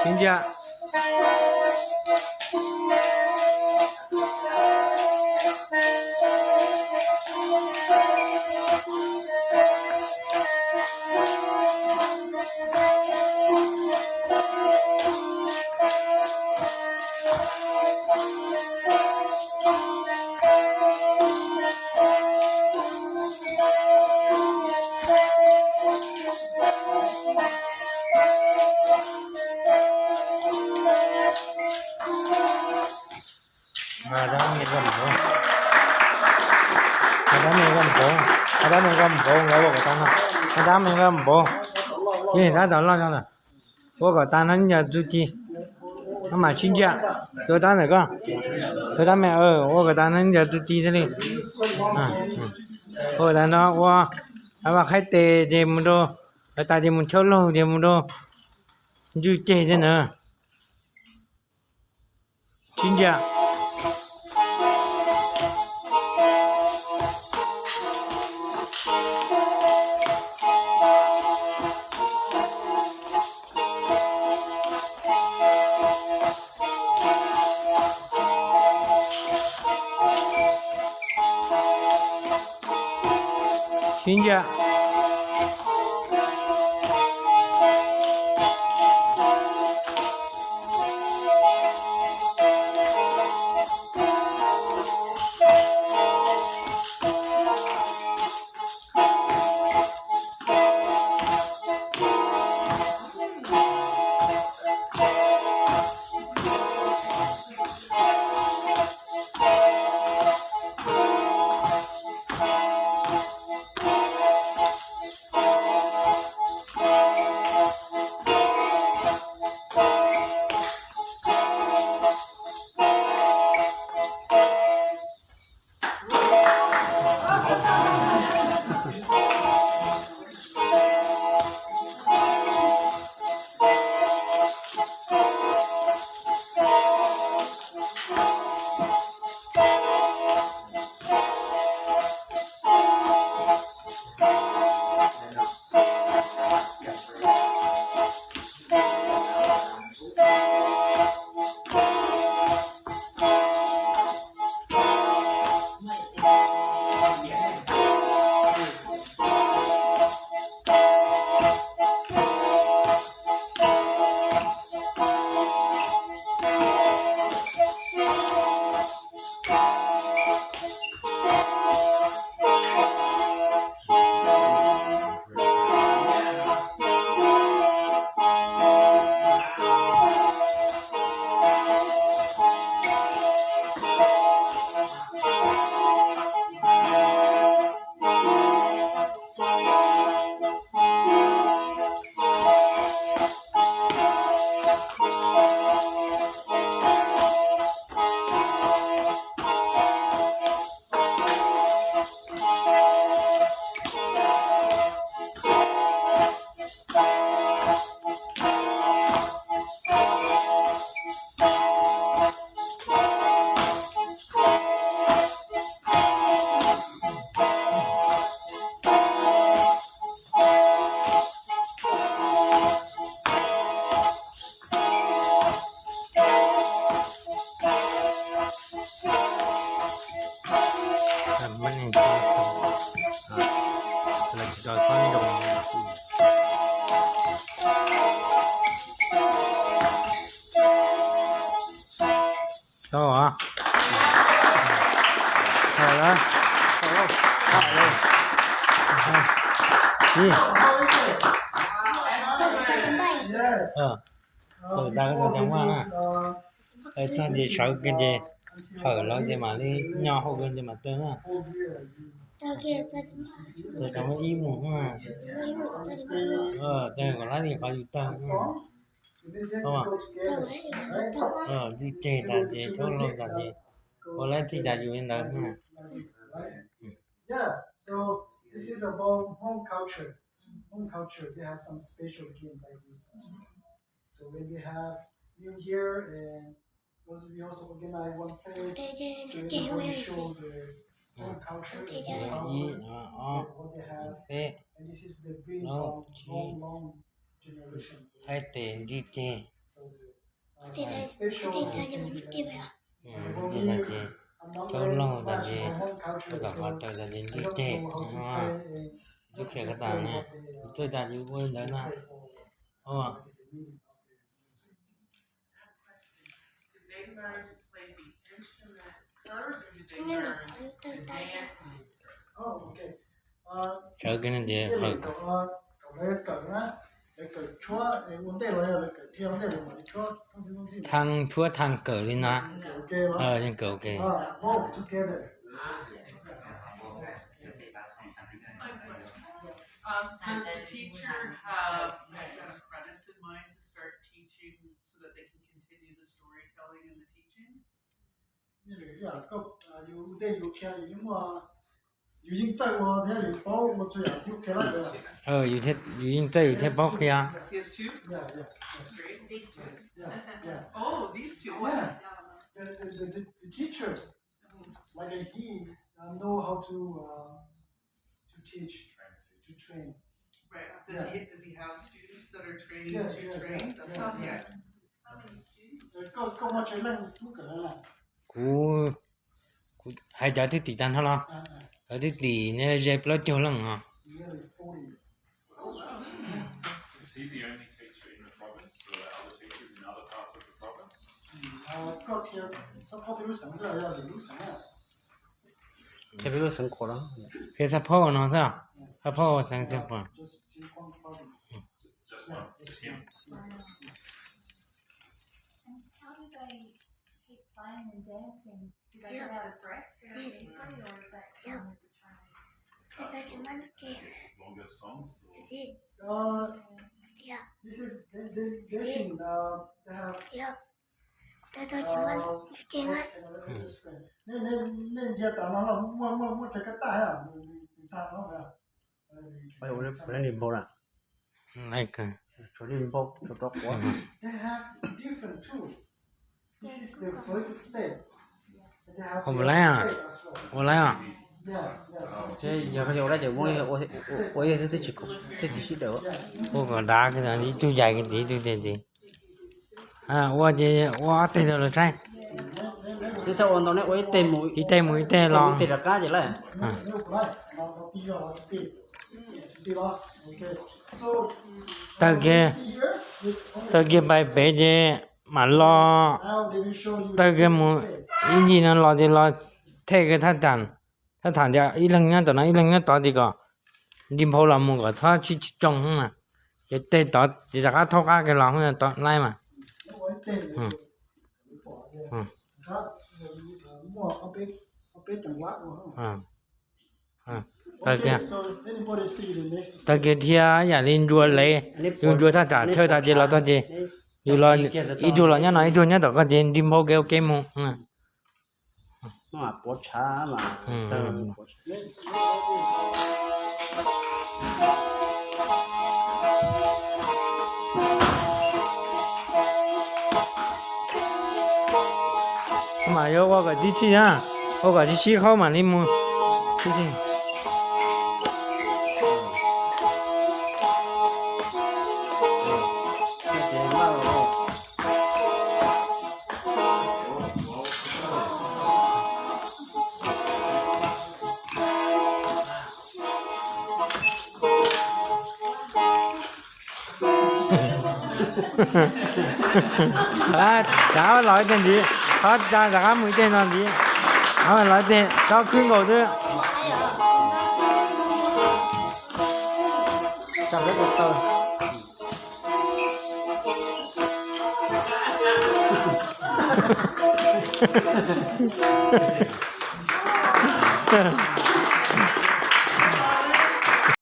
Sib ntsia. Dab me nkauj npaum, dab me nkauj npaum, dab me nkauj npaum, nkawd ua kom tas no. Dab me nkauj npaum, ib dab tom loj no lawm. Ua kom tas no ib co txuj ci, no mam sib ntsia. Tus dab ntawm ko, tus dab me, ua kom tas no ib co txuj ci thiaj li. Ua kom tas no ua, vaj qhaib tes ces mus rau, tas ces mus chaub laug ces mus rau ntswj ceg thiab ntawd. Sib ntsia. Sib ntsia. Tau hos? Hais lawm. Ib, tau tas tau tas muaj na. Txog ces sawv kiag ces hawm los ces mam li nyo hauj lwm ces mam tawg na. Tawg tas muaj ib mus na. Tawg kom lab li qhov yus tawg na. Tawg, tij ceg tas ces tub laug tas ces ua lab tij tas yus li ntawd na. Yeah, so this is about Hmong culture. Hmong culture, they have some special game like this as well. So when we have New Year and also we also organize one place where everybody show their Hmong culture and how, yeah, what they have. And this is the green from long, long Haib tes ntsib ceg. Tes no ces tub laug tas ces, tab tom qhov raws tas ces ntsib ceg. Tub qhia koj tas ne, tub tas ces ua li ntawd na. Sawv kiag no ces hawm. Thaj tshuab thaj kawm li no. Yeej kawm ok. Um, does the teacher have, like, kind of credits in mind to start teaching so that they can continue the storytelling and the teaching? Yus yeej txawj ua thiab yus paub ua txhua yam thiab qhia lawm. Yus yeej txawj yus thiaj paub qhia. He has two? Yeah, yeah. That's great. These two. Yeah, yeah. Oh, these two. Yeah. The, the, the, the teacher, like, uh, he, uh, know how to, uh, to teach, to train. Right. Does he, does he have students that are training to train? That's not yet. How many students? Koj, koj muaj tsawg leej tub kawm na? Kuv, kuv hais cov twb tim tag nrho los? Cov twb tim ne ze plaub caug leej os. Is he the only teacher in the province, or are there other teachers in other parts of the province? Qhia peb lub xeev no, qhia Xaj Phauj no xwb, Xaj Phauj xeev Xaj Phauj. Just one, just him. Longer songs or? This is, they, they, they sing, uh, they have, uh, nej, nej, nej ntsia tas no los muaj, muaj, muaj cov kab taj, tag no. Ua li npaum na. Tshuav li npaum, tshuav rau quav. Ua laiv, ua laiv. Yog koj ua laiv ces ua ib xwb twb tsis, twb tsis sib daws. Ua kom dav, ib tug yais kiag ntxiv, ib tug yais ntxiv. Ua ces ua ob teg rau lawv saib. Twb txhob ua ntau ne, ua ib teg mus ib teg los. Ib teg rov qab ces lawm. Tawg kiag, tawg kiag pais pem ces mam los, tawg kiag mus ib ncig no los ces los them kiag thaj tsam, thaj tsam tias ib leeg nyob tom no ib leeg nyob tod ces kom nti nphau los mus kom txhob sib tsoo na. Ces tej tod ces rov qab thaub qab kiag los tod laib mas. Tawg kiag, tawg kiag dhia yam li ntsuas lev, yus ntsuas thaj tsam chaw tas ces los txog ces yus los, ib tug los nyob no ib tug nyob tom koj ces nti nphau kev ua ke mus. Mas yuav ua kom tib txhij na, ua kom tib sib qhaub mam li mus. Rov qab los ib teg ntxiv, qhov tsa rov qab mus ib teg no ntxiv. Los ib teg tsob khwb nkaus xwb.